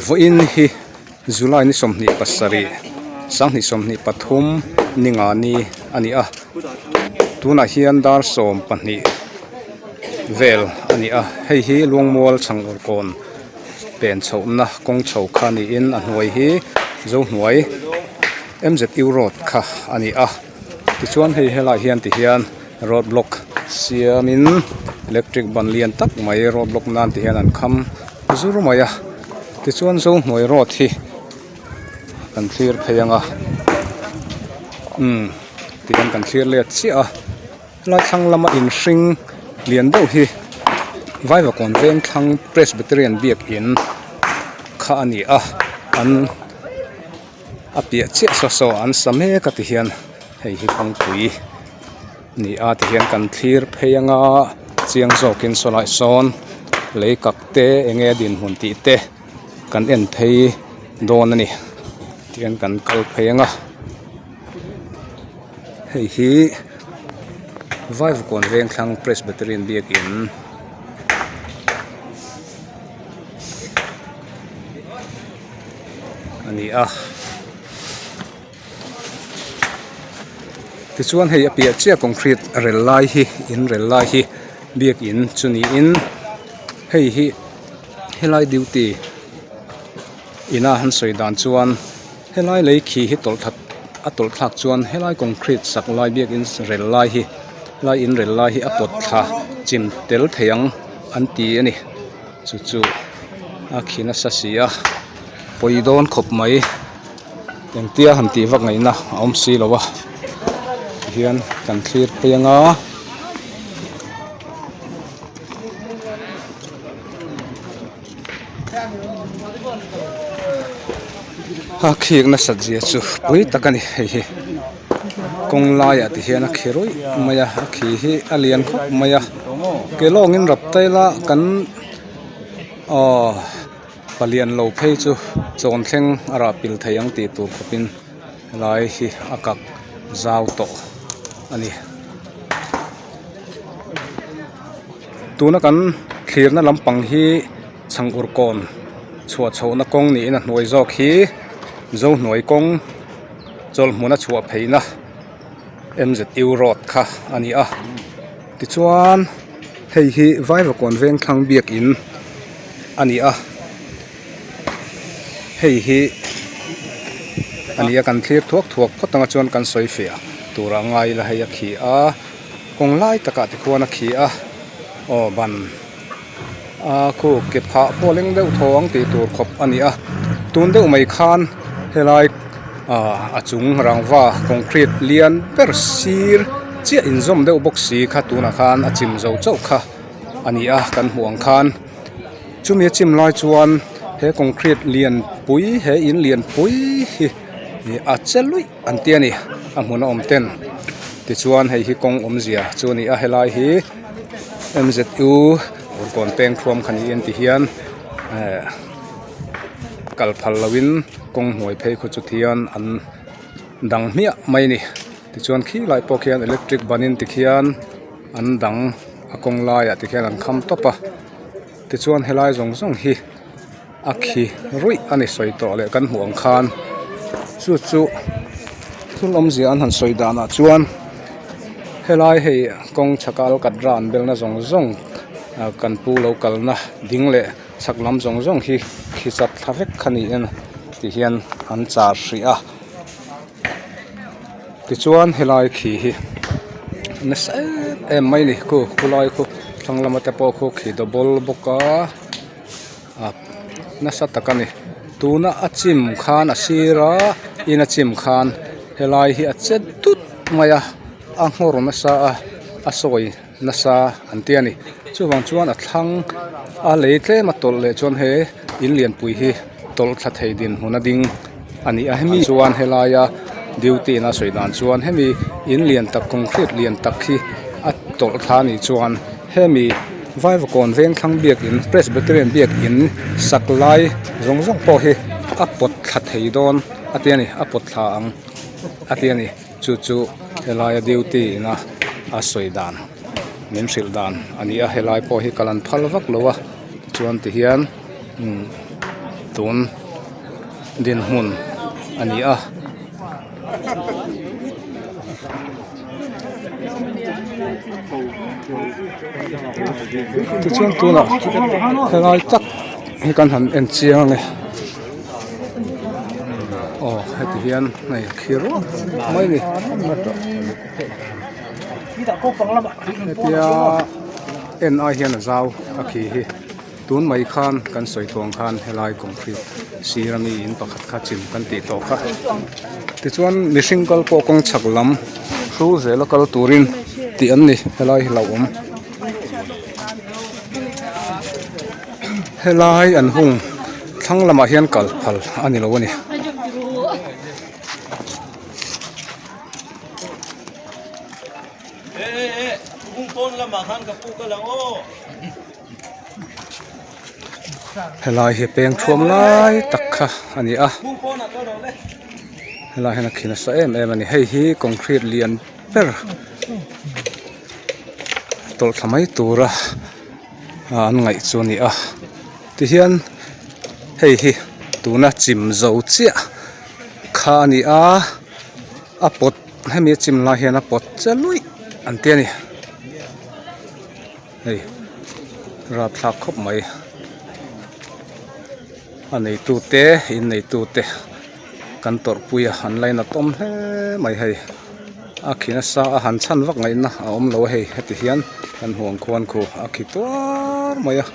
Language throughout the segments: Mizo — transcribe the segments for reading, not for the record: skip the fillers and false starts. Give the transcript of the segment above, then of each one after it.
Vawiin hi July ni 27 2023 ni nga ni a ni a tunah hian dar 12 vel a ni a hei hi Luangmual chhang kawn pen chhohna kawng chho kha niin a hnuai hi Zohnuai M_Z_U road kha a ni a tichuan hei helaiah hian tihian road block siamin electric ban lian tak mai road block nan ti hian an kham zur mai a tichuan Zohnuai road hi kan thlir phei ang a umm tihian kan thlir let chiah a helai thlang lama in hring lian deuh hi Vaivakawn veng thlang Presbyterian biakin kha a ni a an a piah chiah saw saw an sa mek a ti hian hei hi kawngpui ni a ti hian kan thlir phei anga chiang zawkin saw lai sawn lei kak te eng nge dinhmun tih te kan en phei dawn a ni tihian kan kal phei anga hei hi Vaivakawn Vengthlang Presbyterian biakin. A ni a tichuan hei a piah chiah concrete rel lai hi in rel lai hi biakin chu niin hei hi helai duty ina han sawi dan chuan helai lei khi hi tawlh that a tawlh thlak chuan helai concrete sak lai biakin rel lai hi helai in rel lai hi a pawt thla chim tel thei ang an ti a ni. Chu chu a khi nasa si a pawi dawn khawp mai engtia han tih vak ngaihna a awm si lo a tihian kan thlir phei anga a khik nasat zia chu pui tak a ni hei hi kawng laiah ti hian a khi rawih mai a a khi hi a lian khawp mai a ke lawngin rap taila kan aw palian lo phei chu chawn thleng a rah pil thei ang tih tur khawpin helai hi a kak zau tawh a ni. Tuna kan thlirna lampang hi chhang ur kawn chhuah chhohna kawng niin a hnuai zawk hi Zohnuai kawng chawlh hmuna chhuah pheihna M_Z_U road kha a ni a tichuan hei hi Vaivakawn Vengthlang biakin a ni a hei hi a ni a kan thlir thuak thuak phawt anga chuan kan sawi fiah tur a ngai ila hei a khi a kawng lai takah te khuan a khi a aw ban a khu ke phah pawh a leng deuh thaw ang tih tur khawp a ni a tun deuh mai khan helai ah a chung rangva concrete lian ber sir chiah inzawm deuh bawk si kha tunah khan a chim zo chauh kha a ni a kan hmuh ang khan chumi a chim lai chuan he concrete lian pui he in lian pui hi ih a che luih an ti a ni a hmun a awm ten tichuan hei hi kawng awmzia chu a ni a helai hi M_Z_U Urkawn peng thuam kha niin ti hian ehh kal phal loin kawng hnuai phei khaw chu thian an dang hmiah mai a ni tichuan khilai pawh khian electric ban in tikhian an dang a kawng laiah tikhian an kham tawp a tichuan helai zawng zawng hi. A khi ruih a ni sawi tawh leh kan hmuh ang khan chu chu thil awmzia an han sawi danah chuan. Helai hei kawng chhaka alkatra an belna zawng zawng ah kan pu lo kalna ding leh chhak lam zawng zawng hi khi chat thla vek kha niin tihian an char hrih a tichuan helai khi hi nasa em em mai a ni khu khulai khu thlang lama te pawh khu khi double bawk a ah nasa tak a ni tuna a chim khan a sir a in a chim khan helai hi a che dut mai a a nghawr nasa a a sawi nasa an ti a ni chuvang chuan a thlang a lei tlem a tawlh leh chuan he in lianpui hi tawlh thla thei dinhmun a ding a ni a hemi chuan helaia duty in a sawi dan chuan hemi in lian tak concrete lian tak hi a tawlh thla a nih chuan hemi Vaivakawn vengthlang biakin Presbyterian biakin sak lai zawng zawng pawh hi a pawt thla thei dawn a ti a ni a pawt thla ang a ti a ni chu chu helaia duty ina a sawi dan min hrilh dan a ni a helai pawh hi kal an phal vak lo a tichuan tihian umm tun dinhmun a ni a. Tichuan tunah helai tak hi kan han en chiang a ni aw heti hian hei khi ruak mai a ni hetia en ai hian a zau a khi hi. Tun mai khan kan sawi tawng khan helai concrete sir ami in pakhat kha chim kan tih tawh kha. Tichuan mihring kal pawh kawng chhak lam hrul zela kal turin tih an ni helai hi hlauhawm. Helai an hung thlang lamah hian kal phal a ni lo a ni. Helai hi peng thuam lai tak kha a ni a helai hian a khi nasa em em a ni hei hi concrete lian ber tawlh thla mai tura an ngaih chu a ni a tihian hei hi tuna chim zo chiah kha a ni a a pawt hemi a chim lai hian a pawt che luih an ti a ni. Hei rapthlak khawp mai a neitu te in neitu te kan tawrhpui a an lainat awm hle mai hei a khi nasa a han chhan vak ngaihna a awm lo a hei heti hian kan huang khuan khu a khi tuar mai a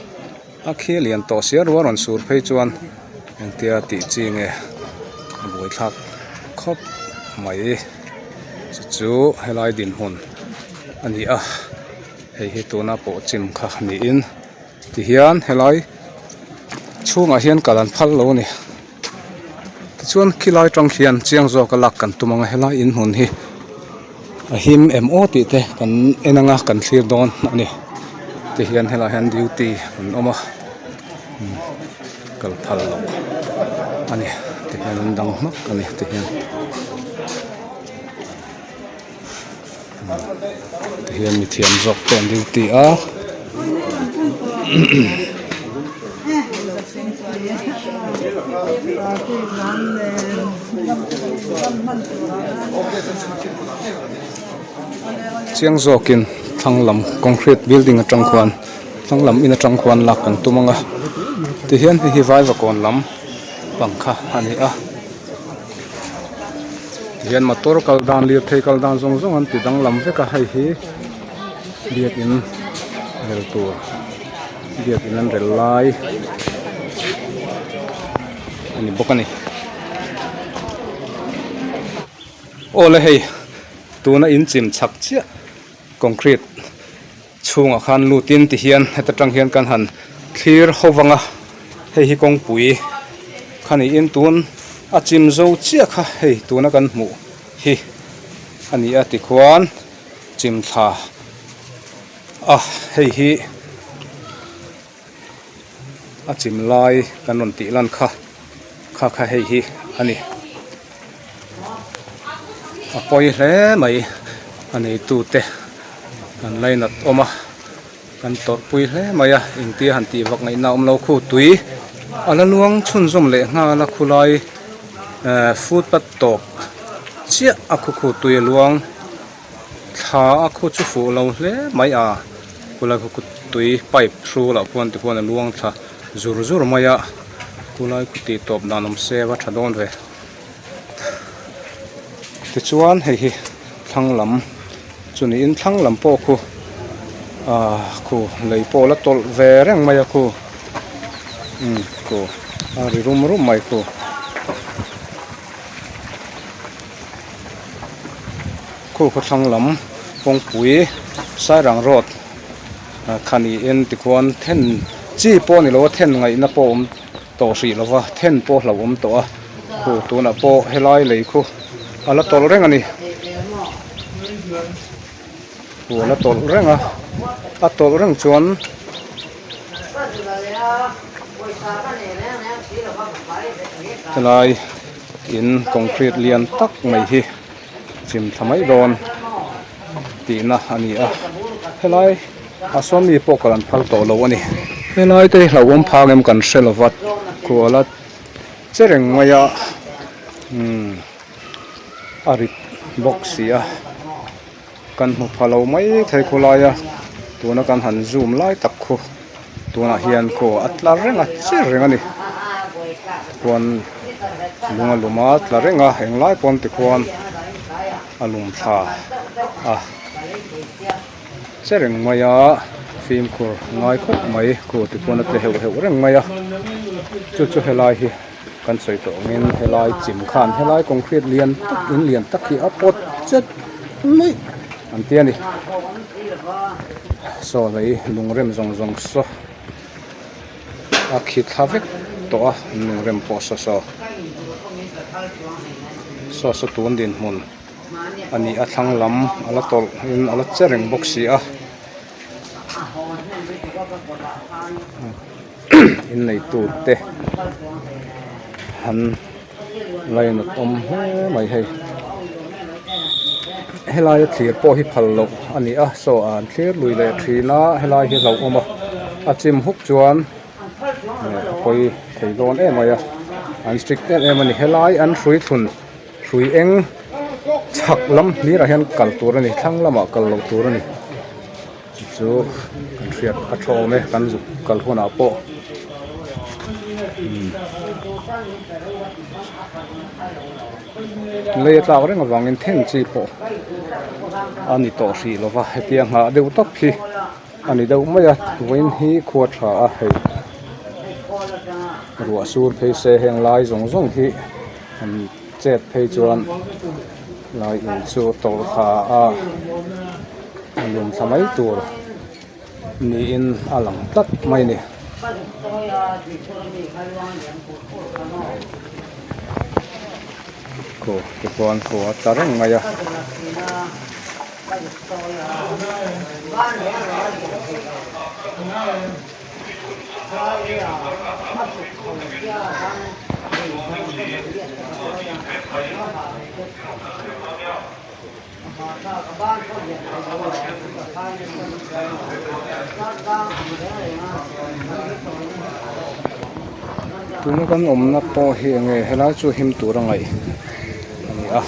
a khi lian tawh sia rual rawn sur phei chuan engtia tih chi nge a buaithlak khawp mai chu chu helai dinhmun a ni a. Hei hi tuna pawh chim kha niin tihian helai chhungah hian kal an phal lo a ni tichuan khilai tang khian chiang zawka lak kan tum ang a helai in hmun hi a him em aw tih te kan en anga kan thlir dawn a ni tihian helaiah hian duty an awm a kal phal loh a ni tihian an dang hmak a ni tihian. Tihian mithiam zawk te an duty a chiang zawkin thlang lam concrete building atang khuan thlang lam in atang khuan lak kan tum ang a tihian hei hi vaivakawn lam pang kha a ni a. Tihian motor kal dan lirthei kal dan zawng zawng an ti danglam vek a hei hi biakin rel tur biakin an rel lai a ni bawk a ni awle hei tuna in chim chak chiah concrete chhungah khan lutin tihian heta tang hian kan han thlir ho vang a hei hi kawngpui kha niin tun a chim zo chiah kha hei tuna kan hmuh hi a ni a tikhuan chim thla a hei hi a chim lai kan rawn tih lan kha kha kha hei hi a ni a pawi hle mai a neitute an lainat awm a kan tawrhpui hle mai a engtia han tih vak ngaihna awm lo khu tui a la luang chhunzawm leh nghal a khulai eh footpath tawp chiah a khu khu tui a luang. thla a khu chu fuh lo hle mai a khulai khu tui pipe hrulah khuan tikhuan a luang thla zur zur mai a khulai khu tih tawp dan awm se a va tha dawn ve tichuan hei hi thlang lam chu niin thlang lam pawh khu ah khu lei pawh la tawlh ve reng mai a khu umm khu a ri rum rum mai khu. Khu khawthlang lam kawngpui Sairang road kha niin tikhuan then chi pawh a ni lo a then ngaihna pawh a awm tawh hrih lo va then pawh a hlauhawm tawh a khu tunah pawh helai lei khu a la tawlh reng a ni khu a la tawlh reng a a tawlh reng chuan. Helai in concrete lian tak mai hi chim thla mai dawn tihna a ni a helai ah sawn mi pawh kal an phal tawh lo a ni helai te hi hlauhawm phang em kan hre lova khual a che reng mai a umm a rit bawk si a. Kan hmu pha lo mai thei khawlai a tuna kan han zoom lai tak khu tunah hian khaw a tla reng a che reng a ni khuan lung a lum a tla reng a englai pawn tikhuan a lum thla a che reng mai a fimkhur ngai khawp mai khu tikhuan a tle heuh heuh reng mai a chu chu helai hi. Kan sawi tawh angin helai chim khan helai concrete lian tak in lian tak hi a pawt chet mai an ti a ni. Saw lei lungrem zawng zawng saw a khi thla vek tawh a lungrem pawh saw saw saw saw tun dinhmun a ni a thlang lam a la tawlh in a la che reng bawk si a. Inneitu te an lainat awm hle mai hei helaia thlir pawh hi phal loh a ni a saw an thlir lui leh thin a helai hi hlauhawm a a chim huk chuan a pawi thei dawn em mai a an strict em em a ni helai an hrui thlun hrui eng chhak lam hlirah hian kal tur a ni thlang lamah kal loh tur a ni. Chu chu kan hriat a tha awm e kan zuk kal hunah pawh umm lei a tlak reng avangin then chi pawh a ni tawh hrih lo va hetia nghah deuh tak hi a ni deuh mai a vawiin hi khua tha a hei ruah sur phei se heng lai zawng zawng hi an chet phei chuan lai in chu tawlh thla a. A lum thla mai tur niin a lang tlat mai a ni. Khu tichuan khu a tla reng mai a. Tuna kan awmna pawh hi eng nge helai chu him tur a ngaih a ni a.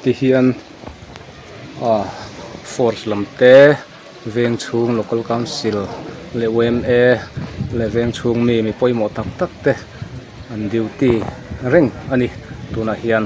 Tihian ah force lam te. Veng chhung local council leh yma leh veng chhung mi mi pawimawh tak tak te an duty reng a ni tunah hian.